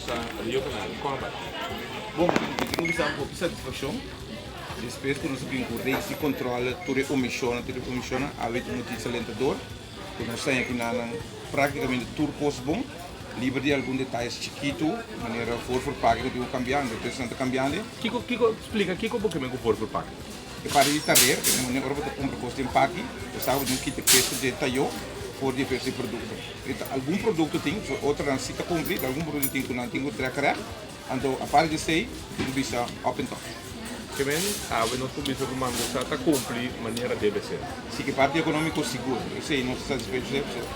Mangusa Rio Canal. Kon a bai? Bon, mi tin ku bisa hopi satisfakshon despues ku nos a bin ku reis di kontrole tur e omishonnan, tur e omishonnan, awe tin notisia alentador ku nos ta haña ku nan praktikamente tur kos bon, liber di algun detayes chikitu manera voorverpakking ku tin ku kambia, anto esnan ta kambiando. Kiko, kiko, splika kiko bo ke men ku voorverpakking? E parti di tarer, e manera ora bo ta kumpra kos den paki, bo sa ku bo tin ku kita e peso di e tayo for di e peso di e produkto. E ta algun produkto tin, so otronan si ta kumpli, algun produkto tin ku nan tin ku trek règt. Anto aparte di esei, tin ku bisa op en top. Ke men, awe nos por bisa ku Mangusa ta kumpli manera debe ser. Si ke parti ekonómiko sigur, esei nos ta satisfecho esei, pasobra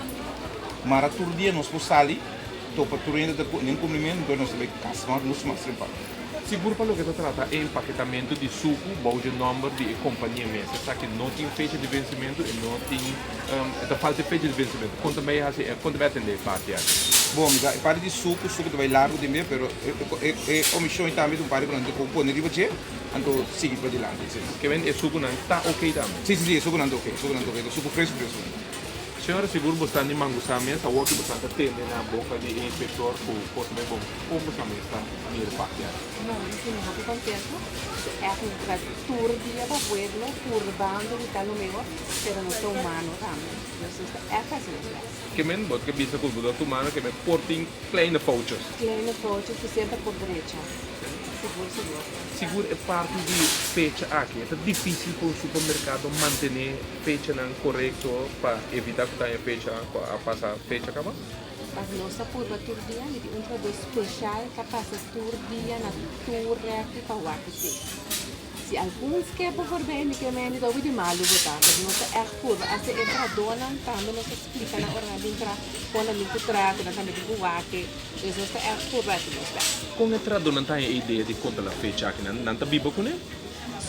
mara tur dia nos por sali topa tur hende ta den kumplimentu, enton nos ta bai kas mas mucho mas trempan. Sigur pa loke ta trata e empaketamentu di suku bou dje nòmber di e kompania mes. Esaki no tin fecha di vensimentu e no tin e ta falta e fecha di vensimentu. Kon ta bai hasi e kon ta bai atendé e parti aki? Bon, mi sa e parti di suku, suku ta bai largu den bia, pero e e omishon ei tambe ta un parti ku nan tin ku pone riba dje, anto sigui padilanti. Si. Ke men e sukunan ta oke tambe? Si, si, si, e sukunan ta oke, e sukunan ta oke, ta suku fresku fresku. Señora sigur bo sta ni mangusá mes awor ki bo sta ta tende na boka di e inspektor ku kos ta bai bon. Kon bo sa mes ta mira parti aki? No, mi sinti hopi kontentu. Su ègt mi ta tur dia pa pueblo purbando di ta lo mehor, pero nos ta humano tambe. Nos ta ègt hasi nos bèst. Ke men bo ta bisa ku bo ta humano ke men por tin kleine foutjes? Kleine foutjes ku semper por drecha. Sigur sigur. Sigur e parti di fecha aki e ta difisil pa un supermerkado mantene fechanan korekto pa evita ku ta haña fecha ku a pasa fecha kaba? Pas nos ta purba tur dia, mi tin un trabou special ta pasa tur dia na tur refri pa wak esei. Si algun skepo forbij mi ke mende ta hopi di malu bo ta, pero nos ta ègt purba. Hasta e trahadónan tambe nos ta splika nan ora nan bin traha kon nan bin ku traha, ku nan tambe tin ku wak e. Dus nos ta ègt purba hasi nos bèst. Kon e trahadónan ta haña e idea di konta la fecha aki? Nan ta biba kuné?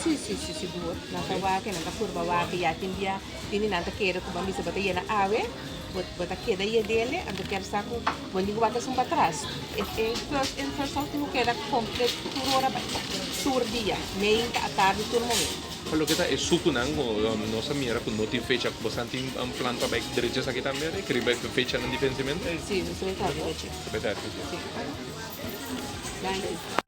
Si, si, si, sigur. Nan ta wak e, nan ta purba wak e. Ya tin bia tin di nan ta kere ku bo a bisa bo ta yena awe. Bo ta keda yedele, anto kier sa ku bo ni ku wak esun patras. E first in first out tin ku keda komplet tur ora bai, tur dia, meinta, atardi, tur momento. Pa loke ta e sukunan ku nos a mira ku no tin fecha, bosan tin plan pa bai drecha esaki tambe Rick, riba e fechanan di vensimentu? Si, nos ta bai traha drecha. Ta bai traha drecha. Si. Danki.